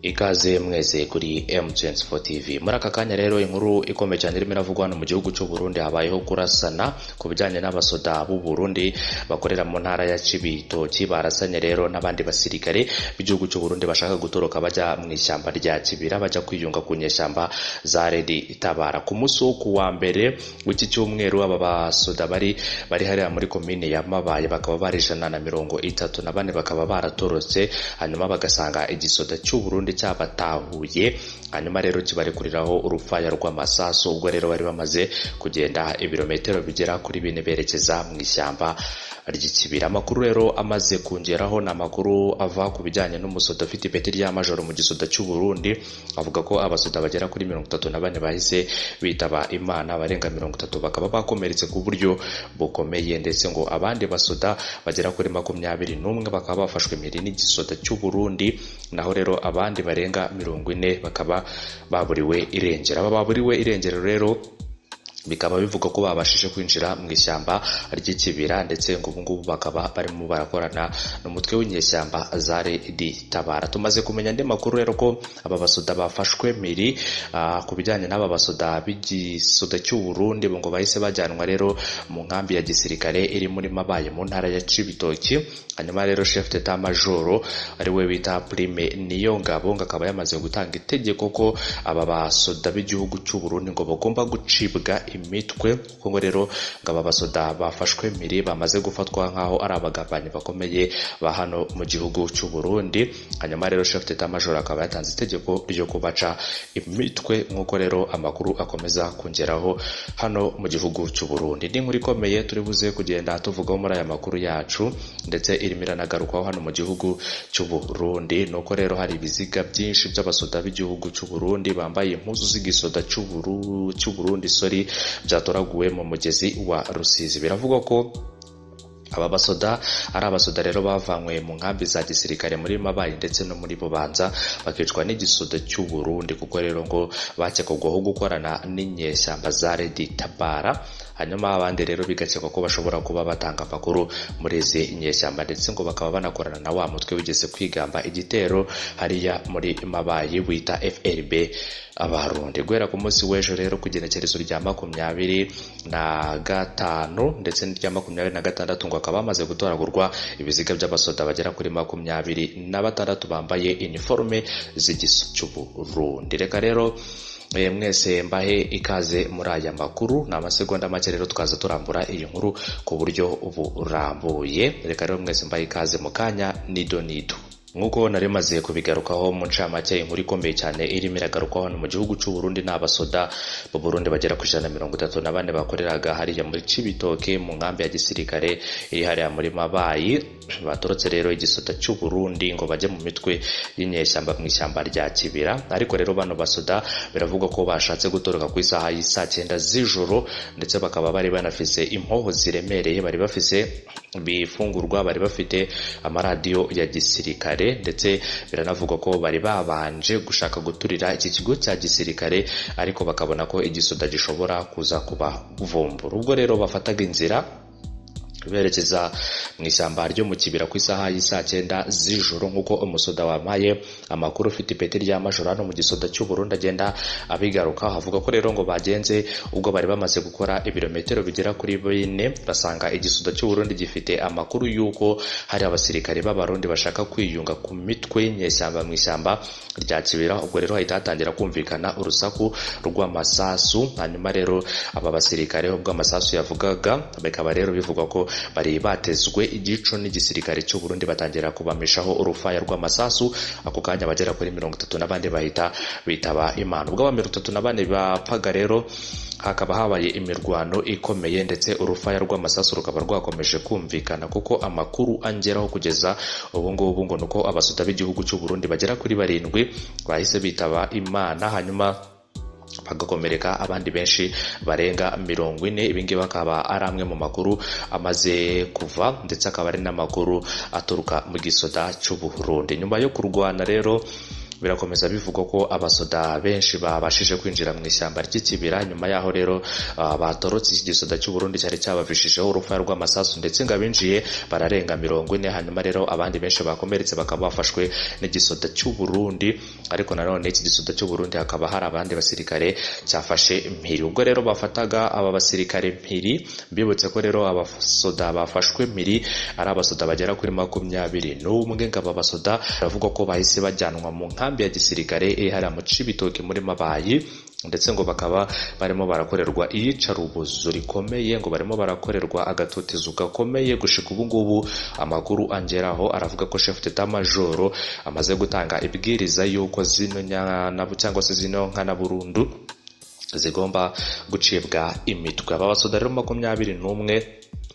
Ikaze mwese kuri M24 TV. Muri aka kanya rero, inkuru ikomeye cyane irimo iravugwa hano mu gihugu cy'u Burundi. Habayeho kurasana ku bijyanye n'abasoda b'u Burundi bakorera mu ntara ya Cibitoki, barasanye rero n'abandi basirikare b'igihugu cy'u Burundi bashaka gutoroka bajya mu ishyamba rya Kibira, bajya kwiyunga ku nyeshyamba za Red Tabara. Ku munsi wo kuwa mbere w'iki cyumweru, aba basoda bari hariya muri komine ya Mabaye, bakaba bari 134, bakaba baratorotse, hanyuma bagasanga igisoda cy'u Burundi cyabatahuye, hanyuma rero kibarekuriraho urufaya rw'amasasu, ubwo rero bari bamaze kugenda ibirometero bigera kuri 4 berekeza mu ishyamba ry'Ikibira. Amakuru rero amaze kongeraho ni amakuru ava ku bijyanye n'umusoda ufite ipeti rya majoro mu gisoda cy'u Burundi, avuga ko abasoda bagera kuri 34 bahise bitaba Imana, abarenga 30 bakaba bakomeretse ku buryo bukomeye, ndetse ngo abandi basoda bagera kuri 21 bakaba bafashwe impiri n'igisoda cy'u Burundi, naho rero abandi barenga 40 bakaba baburiwe irengero. Aba baburiwe irengero rero bikaba bivugwa ko babashije kwinjira mu ishyamba ry'Ikibira, ndetse ngo ubu ngubu bakaba barimo barakorana n'umutwe w'inyeshyamba za Red Tabara. Tumaze kumenya andi makuru rero ko aba basoda bafashwe miri ku bijyanye n'aba basoda b'igisoda cy'u Burundi, ngo bahise bajyanwa rero mu nkambi ya gisirikare iri muri Mabaye mu ntara ya Cibitoki. Hanyuma rero chef d'état major, ari we bita Prime Niyongabo, ngo akaba yamaze gutanga itegeko ko aba basoda b'igihugu cy'u Burundi ngo bagomba gucibwa imitwe, kuko ngo rero ngo aba basoda bafashwe miri bamaze gufatwa nk'aho ari abagambanyi bakomeye ba hano mu gihugu cy'u Burundi. Hanyuma rero chef d'état major akaba yatanze itegeko ryo kubaca imitwe, nk'uko rero amakuru akomeza kongeraho hano mu gihugu cy'u Burundi. Ni inkuru ikomeye turi buze kugenda tuvugaho muri aya makuru yacu, ndetse irimo iranagarukwaho hano mu gihugu cy'u Burundi. Nuko rero hari ibiziga byinshi by'abasoda b'igihugu cy'u Burundi bambaye impuzu z'igisoda cy'u Burundi, sorry, byatoraguwe mu mugezi wa Rusizi. Biravugwa ko aba basoda ari abasoda rero bavanywe mu nkambi za gisirikare muri Mabayi ndetse no muri Bubanza, bakicwa n'igisoda cy'u Burundi, kuko rero ngo bakekwagaho gukorana n'inyeshyamba za Red Tabara. Hanyuma abandi rero bigakekwa ko bashobora kuba batanga amakuru muri izi nyeshyamba, ndetse ngo bakaba banakorana na wa mutwe wigeze kwigamba igitero hariya muri Mabayi wita FRB Abarundi. Guhera ku munsi w'ejo rero, ku igenekerezo rya 25 ndetse n'irya 26, ngo bakaba bamaze gutoragurwa ibiziga by'abasoda bagera kuri 26 bambaye iniforume z'igisoda cy'u Burundi. Reka rero mwese mbahe ikaze muri aya makuru. Ni amasegonda make rero tukaza turambura iyi nkuru ku buryo burambuye. Reka rero mwese mbahe ikaze mu kanya nido nido. Nk'uko nari maze kubigarukaho mu ncamake, inkuru ikomeye cyane irimo iragarukwaho hano mu gihugu cy'u Burundi ni abasoda b'u Burundi bagera ku 134 bakoreraga hariya muri Cibitoke mu nkambi ya gisirikare iri hariya muri Mabayi, batorotse rero igisoda cy'u Burundi ngo bajye mu mitwe y'inyeshyamba mu ishyamba rya Kibira. Ariko rero bano basoda biravugwa ko bashatse gutoroka ku isaha y'isaa 9 z'ijoro, ndetse bakaba bari banafise impoho ziremereye, bari bafise ibifungurwa, bari bafite amaradiyo ya gisirikare, ndetse biranavugwa ko bari babanje gushaka guturira iki kigo cya gisirikare, ariko bakabona ko igisoda gishobora kuza kubavumbura. Ubwo rero bafataga inzira berekeza mu ishyamba ryo mu Kibira ku isaha y'isaa 9 z'ijoro, nk'uko umusoda wampaye amakuru ufite ipeti rya majoro hano mu gisoda cy'u Burundi agenda abigaruka, avuga ko rero ngo bagenze, ubwo bari bamaze gukora ibirometero bigera kuri 4, basanga igisoda cy'u Burundi gifite amakuru y'uko hari abasirikare b'Abarundi bashaka kwiyunga ku mitwe y'inyeshyamba mu ishyamba rya Kibira. Ubwo rero hahita hatangira kumvikana urusaku rw'amasasu. Hanyuma rero aba basirikare, ubwo amasasu yavugaga, bikaba rero bivugwa ko bari batezwe igico n'igisirikare cy'u Burundi, batangira kubamishaho urufaya rw'amasasu. Ako kanya bagera kuri 34 bahita bitaba Imana. Ubwo aba 34 bapfaga rero, hakaba habaye imirwano ikomeye, ndetse urufaya rw'amasasu rukaba rwakomeje kumvikana, kuko amakuru angeraho kugeza ubu ngubu ngo nuko abasoda b'igihugu cy'u Burundi bagera kuri 7 bahise bitaba Imana, hanyuma bagakomereka abandi benshi barenga 40. Ibingibi akaba ari amwe mu makuru amaze kuva, ndetse akaba ari n'amakuru aturuka mu gisoda cy'u Burundi. Nyuma yo kurwana rero, birakomeza bivugwa ko abasoda benshi babashije kwinjira mu ishyamba ry'Ikibira. Nyuma yaho rero batorotse iki gisoda cy'u Burundi cyari cyabavishijeho urufaya rw'amasasu, ndetse ngo abinjiye bararenga 40. Hanyuma rero abandi benshi bakomeretse bakaba bafashwe n'igisoda cy'u Burundi. Ariko nanone iki gisoda cy'u Burundi hakaba hari abandi basirikare cyafashe mpiri. Ubwo rero bafataga aba basirikare mpiri, mbibutse ko rero abasoda bafashwe mpiri ari abasoda bagera kuri 21. Ngo aba basoda baravuga ko bahise bajyanwa mu nkambi ya gisirikare iri hariya mu Cibitoke muri Mabayi, ndetse ngo bakaba barimo barakorerwa iyicarubozo rikomeye, ngo barimo barakorerwa agatotezo gakomeye. Gushika ubu ngubu amakuru angeraho aravuga ko chef d'état major amaze gutanga ibwiriza yuko zino nyana cyangwa se zino nka na burundu zigomba gucibwa imitwe. Aba basoda rero 21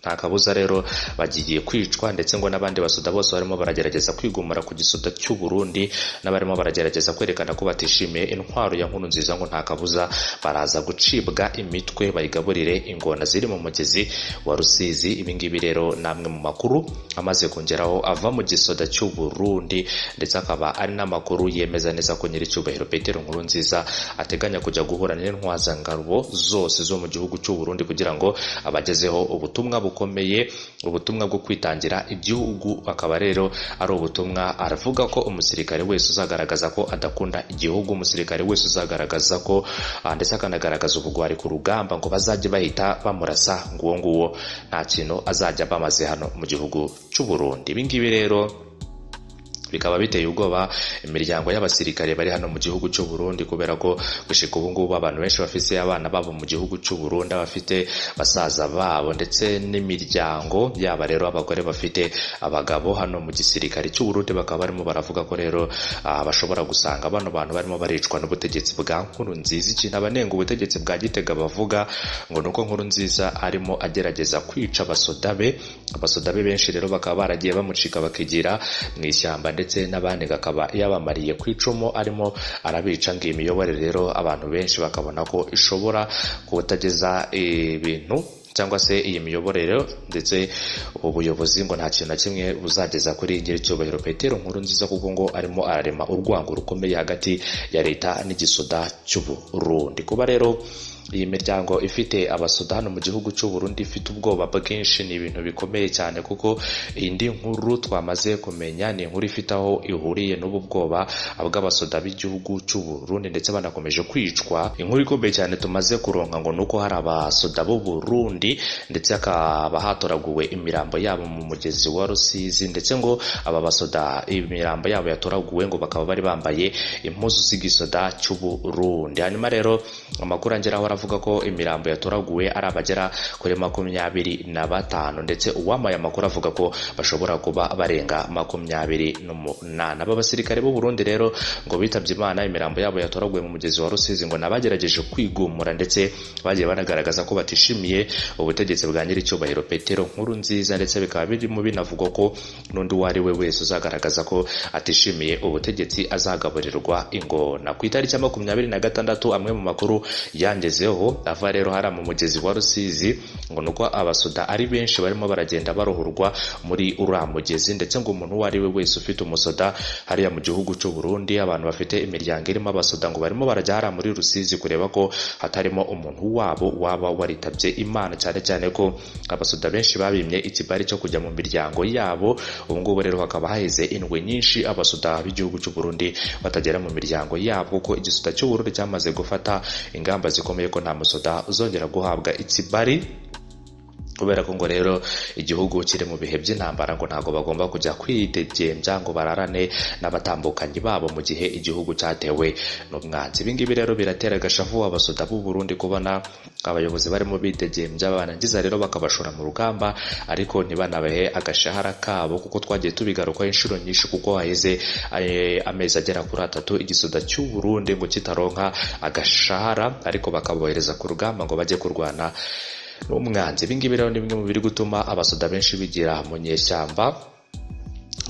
nta kabuza rero bagiye kwicwa, ndetse ngo n'abandi basoda bose barimo baragerageza kwigumura ku gisoda cy'u Burundi n'abarimo baragerageza kwerekana ko batishimiye intwaro ya Nkurunziza, ngo nta kabuza baraza gucibwa imitwe bayigaburire ingona ziri mu mugezi wa Rusizi. Ibi ngibi rero namwe mu makuru amaze kongeraho ava mu gisoda cy'u Burundi, ndetse akaba ari n'amakuru yemeza neza ko nyiricyubahiro Petero Nkurunziza ateganya kujya guhura n'intwazangabo zose zo mu gihugu cy'u Burundi kugira ngo abagezeho ubutumwa bukomeye, ubutumwa bwo kwitangira igihugu. Akaba rero ari ubutumwa aravuga ko umusirikare wese uzagaragaza ko adakunda igihugu, umusirikare wese uzagaragaza ko ndetse akanagaragaza ubugwari ku rugamba, ngo bazajye bahita bamurasa, ngo uwo nguwo nta kintu azajya bamaze hano mu gihugu cy'u Burundi. Ibi ngibi rero bikaba biteye ubwoba imiryango y'abasirikare bari hano mu gihugu cy'u Burundi, kubera ko gushika ubu ngubu abantu benshi bafise abana babo mu gihugu cy'u Burundi, abafite basaza babo ndetse n'imiryango yaba rero abagore bafite abagabo hano mu gisirikare cy'u Burundi, bakaba barimo baravuga ko rero bashobora gusanga bano bantu barimo baricwa n'ubutegetsi bwa Nkurunziza. Ikintu abanenga ubutegetsi bwa Gitega bavuga ngo nuko Nkurunziza arimo agerageza kwica abasoda be. Abasoda be benshi rero bakaba baragiye bamucika bakigira mu ishyamba, ndetse n'abandi akaba yabamariye ku icumu arimo arabica. Ngo iyi miyoborere rero abantu benshi bakabona ko ishobora kutageza ibintu cyangwa se iyi miyoborere ndetse ubuyobozi ngo nta kintu na kimwe buzageza kuri nyiricyubahiro Petero Nkurunziza, kuko ngo arimo ararema urwango rukomeye hagati ya leta n'igisoda cy'u Burundi. Kuba rero iyi miryango ifite abasoda hano mu gihugu cy'u Burundi ifite ubwoba bwinshi ni ibintu bikomeye cyane, kuko indi nkuru twamaze kumenya ni inkuru ifite aho ihuriye n'ubu bwoba bw'abasoda b'igihugu cy'u Burundi ndetse banakomeje kwicwa. Inkuru ikomeye cyane tumaze kuronka ngo nuko hari abasoda b'u Burundi ndetse hakaba hatoraguwe imirambo yabo mu mugezi wa Rusizi, ndetse ngo aba basoda imirambo yabo yatoraguwe ngo bakaba bari bambaye impuzu z'igisoda cy'u Burundi. Hanyuma rero amakuru angeraho avuga ko imirambo yatoraguwe ari abagera kuri 25, ndetse uwamaye amakuru avuga ko bashobora kuba barenga 28. Aba basirikare b'u Burundi rero ngo bitabye Imana, imirambo yabo yatoraguwe mu mugezi wa Rusizi, ngo nabagerageje kwigumura ndetse bagiye banagaragaza ko batishimiye ubutegetsi bwa nyiricyubahiro Petero Nkurunziza, ndetse bikaba birimo binavugwa ko n'undi uwo ari we wese uzagaragaza ko atishimiye ubutegetsi azagaburirwa ingona. Ku itariki ya 26 amwe mu makuru yangeze ava rero hari mu mugezi wa Rusizi ngo nuko abasoda ari benshi barimo baragenda barohorwa muri uriya mugezi, ndetse ngo umuntu uwo ari we wese ufite umusoda hariya mu gihugu cy'u Burundi, abantu bafite imiryango irimo abasoda ngo barimo barajya hariya muri Rusizi kureba ko hatarimo umuntu wabo waba waritabye Imana, cyane cyane ko abasoda benshi babimye ikibari cyo kujya mu miryango yabo. Ubu ngubu rero hakaba haheze indwi nyinshi abasoda b'igihugu cy'u Burundi batagera mu miryango yabo, kuko igisoda cy'u Burundi cyamaze gufata ingamba zikomeye ko nta musoda uzongera guhabwa ikibari, kubera ko ngo rero igihugu kiri mu bihe by'intambara, ngo ntabwo bagomba kujya kwidegembya ngo bararane n'abatambukanyi babo mu gihe igihugu cyatewe n'umwanzi. Ibi ngibi rero biratera agashavu abasoda b'u Burundi kubona abayobozi barimo bidegembya, barangiza rero bakabashora mu rugamba ariko ntibanabahe agashahara kabo, kuko twagiye tubigarukaho inshuro nyinshi, kuko haheze amezi agera kuri 3 igisoda cy'u Burundi ngo kitaronka agashahara, ariko bakabohereza ku rugamba ngo bajye kurwana n'umwanzi. Ibi ngibi rero ni bimwe mu biri gutuma abasoda benshi bigira mu nyeshyamba.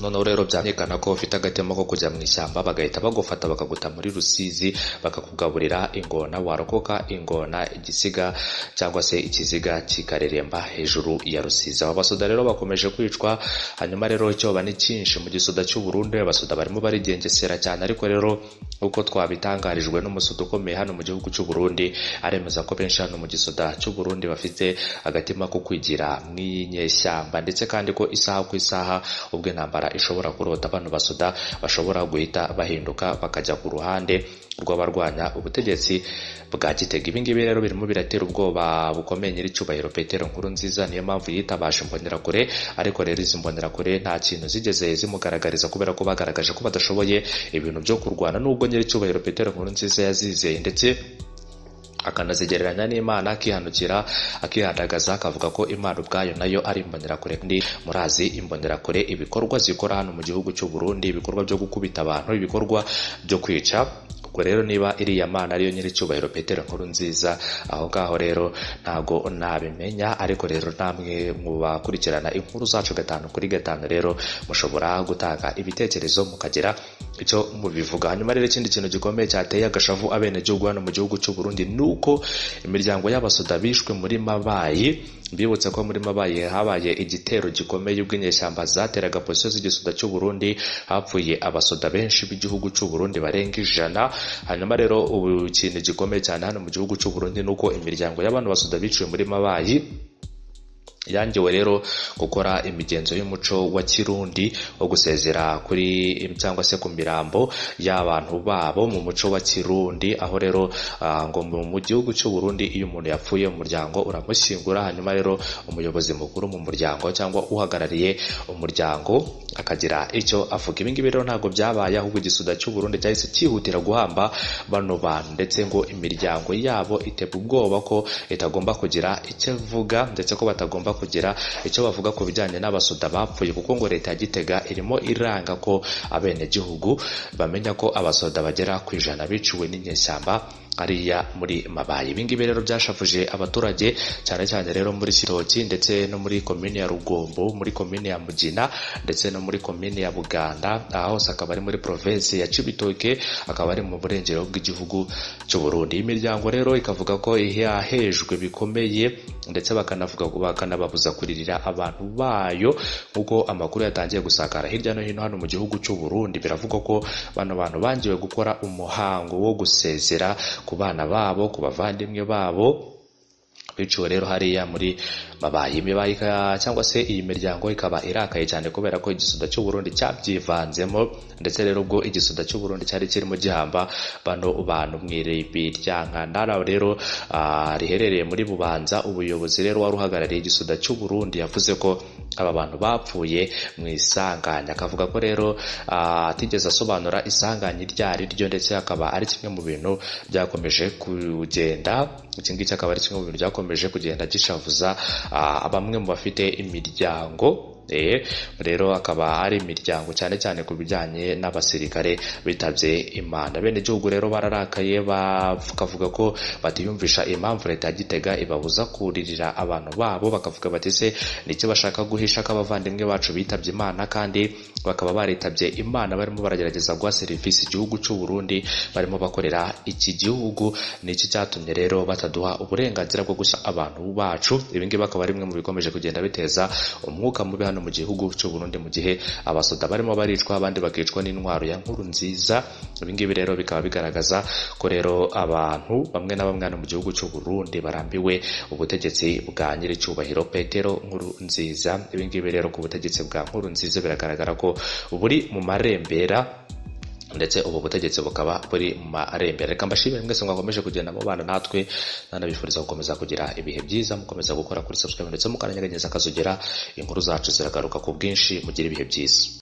Noneho rero byamenyekana ko ufite agatema ko kujya mu ishyamba, bagahita bagufata bakaguta muri Rusizi, bakakugaburira ingona, warokoka ingona igisiga cyangwa se ikiziga kikareremba hejuru ya Rusizi. Aba basoda rero bakomeje kwicwa. Hanyuma rero icyoba ni cyinshi mu gisoda cy'u Burundi, abasoda barimo barigengesera cyane, ariko rero uko twabitangarijwe n'umusoda ukomeye hano mu gihugu cy'u Burundi, aremeza ko benshi hano mu gisoda cy'u Burundi bafite agatima ko kwigira mu inyeshyamba, ndetse kandi ko isaha ku isaha ubwo intambara ntambara ishobora kurota, bano basoda bashobora guhita bahinduka bakajya ku ruhande rw'abarwanya ubutegetsi bwa Gitega. Ibi ngibi rero birimo biratera ubwoba bukomeye nyiricyubahiro Petero Nkurunziza, niyo mpamvu yitabaje imbonerakure. Ariko rero izi mbonerakure nta kintu zigeze zimugaragariza, kubera ko bagaragaje ko badashoboye ibintu byo kurwana, nubwo nyiricyubahiro Petero Nkurunziza yazizeye ndetse akanazigereranya n'Imana, akihanukira akihandagaza akavuga ko Imana ubwayo nayo ari imbonerakure. Kandi murazi imbonerakure ibikorwa zikora hano mu gihugu cy'u Burundi, ibikorwa byo gukubita abantu, ibikorwa byo kwica. Ubwo rero niba iriya Mana ariyo nyiricyubahiro Petero Nkurunziza, aho ngaho rero ntago nabimenya. Ariko rero namwe mu bakurikirana inkuru zacu 5 kuri 5 rero mushobora gutanga ibitekerezo mukagira icyo mubivuga. Hanyuma rero ikindi kintu gikomeye cyateye agashavu abenegihugu hano mu gihugu cy'u Burundi ni uko imiryango y'abasoda bishwe muri Mabayi. Mbibutse ko muri Mabayi habaye igitero gikomeye ubwo inyeshyamba zateraga posiyo z'igisoda cy'u Burundi, hapfuye abasoda benshi b'igihugu cy'u Burundi barenga 100. Hanyuma rero ubu ikintu gikomeye cyane hano mu gihugu cy'u Burundi ni uko imiryango y'abantu basoda biciwe muri Mabayi yangiwe rero gukora imigenzo y'umuco wa Kirundi wo gusezera kuri cyangwa se ku mirambo y'abantu babo mu muco wa Kirundi. Aho rero ngo mu gihugu cy'u Burundi iyo umuntu yapfuye umuryango uramushyingura, hanyuma rero umuyobozi mukuru mu muryango cyangwa uhagarariye umuryango akagira icyo avuga. Ibi ngibi rero ntabwo byabaye, ahubwo igisuda cy'u Burundi cyahise cyihutira guhamba bano bantu, ndetse ngo imiryango yabo iteba ubwoba ko itagomba kugira icyo ivuga, ndetse ko batagomba kugira icyo bavuga ku bijyanye n'abasoda bapfuye, kuko ngo leta ya Gitega irimo iranga ko abenegihugu bamenya ko abasoda bagera ku 100 biciwe n'inyeshyamba ariya muri Mabayi. Ibi ngibi rero byashavuje abaturage cyane cyane rero muri Cibitoki ndetse no muri komine ya Rugombo, muri komine ya Mugina ndetse no muri komine ya Buganda, aha hose akaba ari muri province ya Cibitoke, akaba ari mu burengero bw'igihugu cy'u Burundi. Iyi miryango rero ikavuga ko yahejwe bikomeye, ndetse bakanavuga bakanababuza kuririra abantu bayo, nk'uko amakuru yatangiye gusakara hirya no hino hano mu gihugu cy'u Burundi. Biravugwa ko bano bantu bangiwe gukora umuhango wo gusezera ku bana babo, ku bavandimwe babo biciwe rero hariya muri Mabayi. Imibayi cyangwa se iyi miryango ikaba irakaye cyane kubera ko igisoda cy'u Burundi cyabyivanzemo, ndetse rero ubwo igisoda cy'u Burundi cyari kirimo gihamba bano bantu mw'irimbi rya Nkandara rero riherereye muri Bubanza, ubuyobozi rero wari uhagarariye igisoda cy'u Burundi yavuze ko aba bantu bapfuye mu isanganya, akavuga ko rero atigeze asobanura isanganya iryo ari ryo, ndetse akaba ari kimwe mu bintu byakomeje kugenda, iki ngiki akaba ari kimwe mu bintu byakomeje kugenda gishavuza bamwe mu bafite imiryango. Rero akaba ari imiryango cyane cyane ku bijyanye n'abasirikare bitabye Imana. Bene gihugu rero bararakaye, bakavuga ko batiyumvisha impamvu leta ya Gitega ibabuza kuririra abantu babo, bakavuga bati se nicyo bashaka guhisha ko abavandimwe bacu bitabye Imana, kandi bakaba baritabye Imana barimo baragerageza guha serivisi igihugu cy'u Burundi, barimo bakorera iki gihugu, niki cyatumye rero bataduha uburenganzira bwo gusa abantu bacu. Ibi ngibi akaba ari bimwe mu bikomeje kugenda biteza umwuka mubi hano mu gihugu cy'u Burundi, mu gihe abasoda barimo baricwa abandi bakicwa n'intwaro ya Nkurunziza. Ibi ngibi rero bikaba bigaragaza ko rero abantu bamwe na bamwe hano mu gihugu cy'u Burundi barambiwe ubutegetsi bwa nyiricyubahiro Petero Nkurunziza. Ibi ngibi rero ku butegetsi bwa Nkurunziza biragaragara ko buri mu marembera, ndetse ubu butegetsi bukaba buri mu marembera. Reka mbashimire mwese mwakomeje kugenda mubana natwe, nanabifuriza gukomeza kugira ibihe byiza, mukomeza gukora kuri subscribe ndetse mukananyeganyeza akazogera, inkuru zacu ziragaruka ku bwinshi. Mugire ibihe byiza.